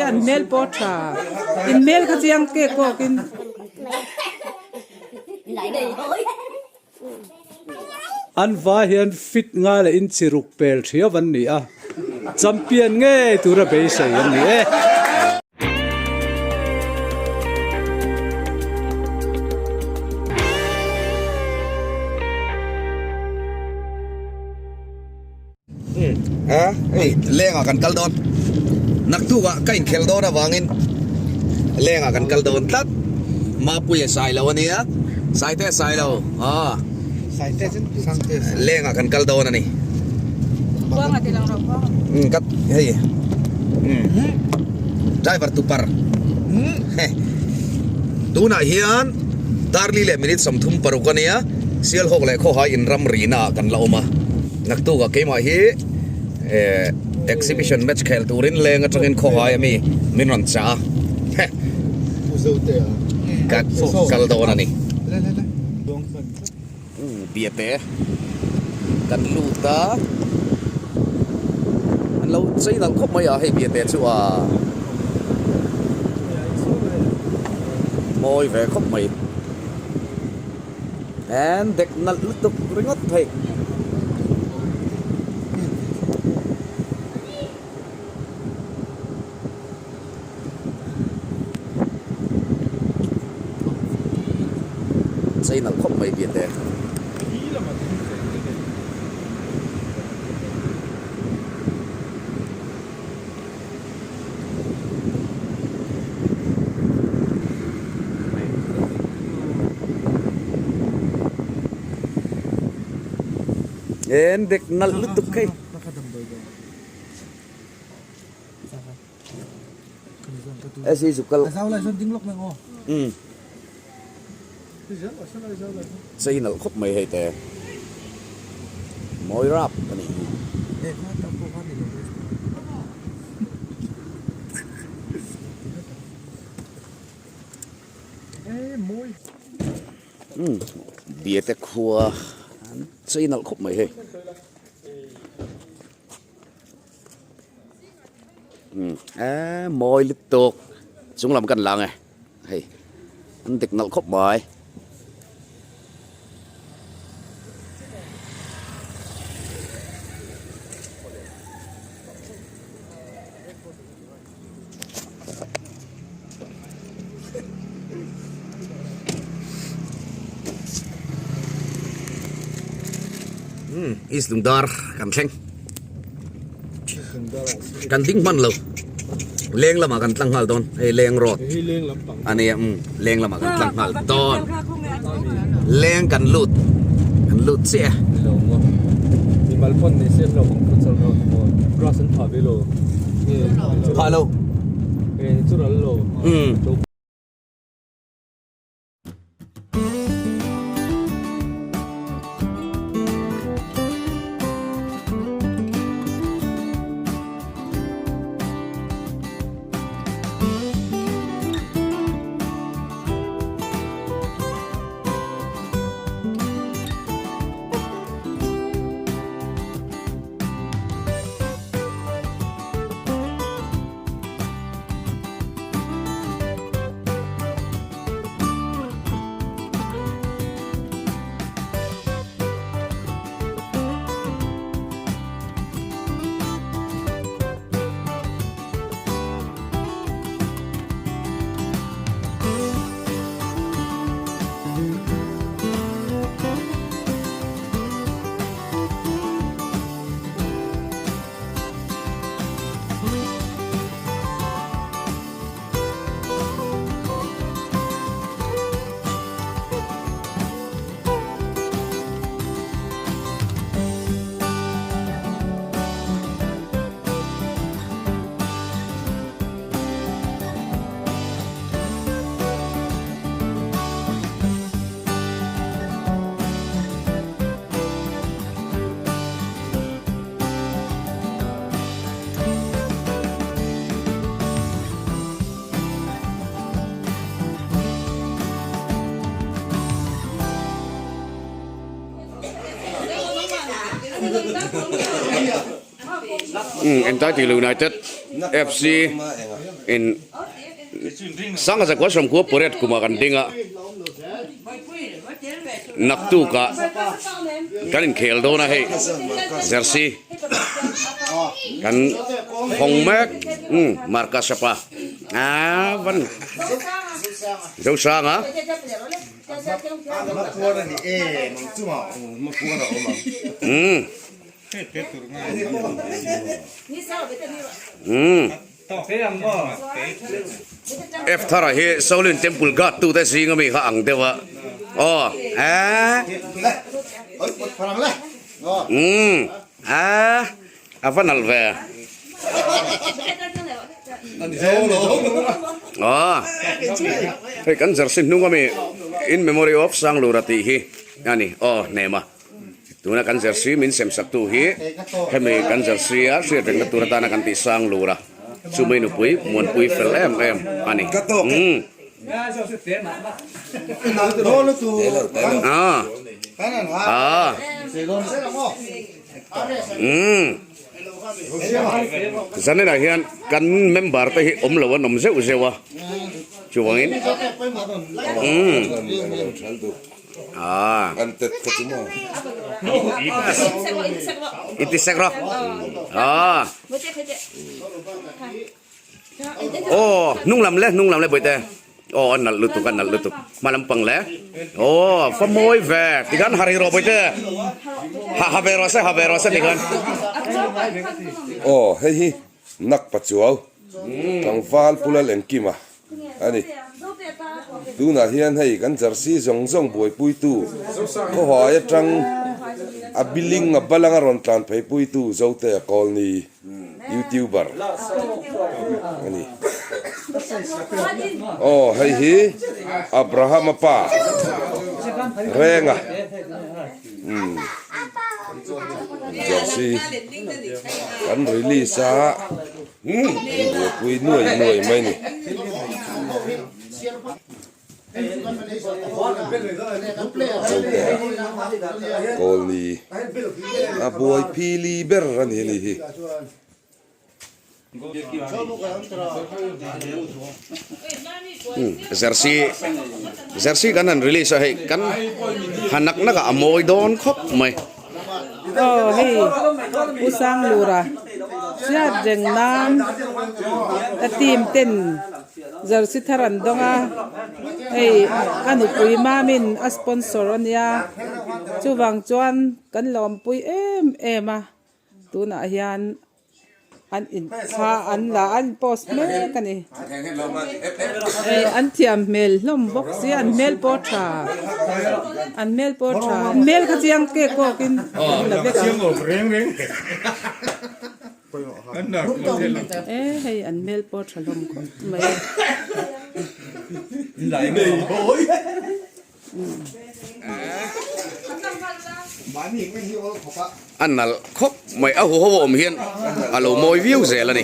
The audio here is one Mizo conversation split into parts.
an hmel pawh a tha. In hmel kha chiang kek kawkin. An vai hian fit ngai leh in chi ruk pel thiau an ni a, champion ngei tura beisei an ni e. Hei lengah kan kal dawn naktukah ka inkhel dawn avangin lengah kan kal dawn tlat Mapuia sai lo ania Saite sai lo aw lengah kan kal dawn ani ka hei driver tupar tunah hian darli leh minute 36 ania Sialhawk leh Khawhai inramrina ah kan la awm a. Naktukah keimah hi eh exhibition match khel turin leng atangin khawhai ami min rawn chah a heh ka kal dawn a ni. Biate kan lut a an lo chei nalh khawp mai a hei biate chu a mawi ve khawp mai. En dek nalh lutuk ringawt thei. Chei nalh khawp mai biate. En dek nalh lutuk hei. Chei nalh khawp mai hei te. Mawi rap a nih hi. Umm Biate khua an chei nalh khawp mai hei. Umm eee mawi lutuk chung lam kan lang e hei an dik nalh khawp mai. Umm East Lungdar kan thleng kan ding hman lo leng lamah kan tlang nghal dawn hei leng road a nia umm leng lamah kan tlang nghal dawn leng kan lut kan lut chiah phah lo umm. Entitle United. FC in Sangha zakua sawmkua pariat kumah kan ding a, naktukah kan inkhel dawn a hei jersey kan hawng mek umm Marcus a pa aa van Zosanga. Umm. Umm. F thara hi Shaolin Temple guard tu te zing ami kha ang deuh a aw eh umm eh a va nalh ve aw hei kan jersey hnung ami in memory of Sanglura tih hi a ni aw hnem a. Tuna kan jersey min sem sak tu hi hemi kan jersey a hriat rengna tur atana kan tih sang lur a, chumei nupui muanpui fel em em a ni. Umm. Ah. Ah. Umm. Zaninah hian kan member te hi awm lo an awm zeuh zeuh a, chuvangin. Umm. Ah. An tet kha chu maw? I ti sek rawh. Ah. Oh, hnung lam le, hnung lam le bawihte. Oh, a nalh lutuk, a nalh lutuk. Hma lampang le. Oh, fa mawi ve. Tikhan ha rei rawh bawihte. Ha ha ve rawh se, ha ve rawh se tikhan. Oh, hei hi nak pachuau. Tlangval Pulal Engkima a ni. Tunah hian hei kan jersey zawng zawng buaipuitu khawhai atang a billing a balanga rawn tlan pheipuitu Zotea Kawlni youtuber a ni. Aw hei hi Abraham-a pa Renga umm jersey kan release a. An buaipui nuai nuai mai ni. Zotea Kawlni a buai phili ber a ni anih hi. Jersey jersey kan han release a hei kan ha nak nak ah a mawi dawn khawp mai. Aw hei U Sanglura hriat reng nan a team ten jersey thar an dawng a hei a nupui mamin a sponsor a nia chuvang chuan kan lawmpui em em a tunah hian. An in thla an la an post mek a ni. Hei an thiam hmel hlawm bawk sia an hmel pawh tha an hmel pawh tha an hmel kha chiang kek kawk in an la vek ang e hei an hmel pawh tha hlawm khawp mai a. A nalh khawp mai a huho awm hian a lo mawi viau zel a ni.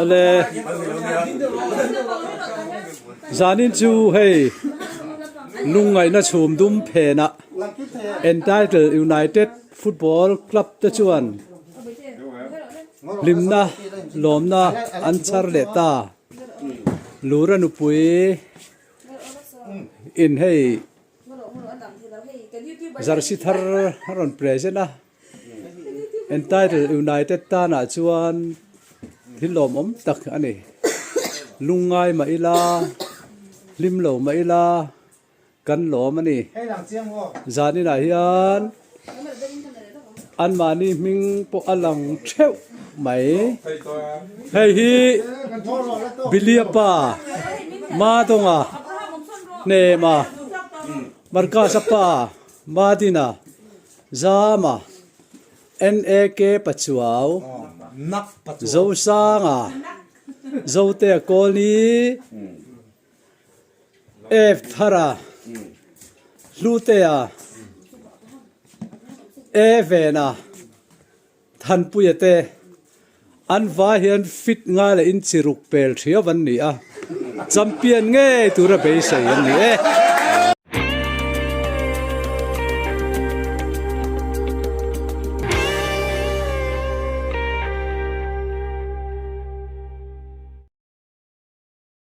Awle zanin chu hei lungngaihna chhum dum phenah Entitled United Football Club te chuan Hlimna, lawmna an chhar leh ta. Lura nupui in hei jersey thar a rawn present a, Entitled United tanah chuan thil lawmawm tak a ni. Lungngai mah ila, hlim lo mah ila, Kan lawm a ni. Zaninah hian anmahni hming pawh a lang theuh mai. Hei hi Bilia pa Madonga Hnema Marcus-a pa Madina Zama NAK Pachuau Zosanga Zotea Kawlni F Thara, Hlutea, E Vena, Thanpuia te an vai hian fit ngai leh in chi ruk pel thiau an ni a, champion ngei tura beisei an ni e.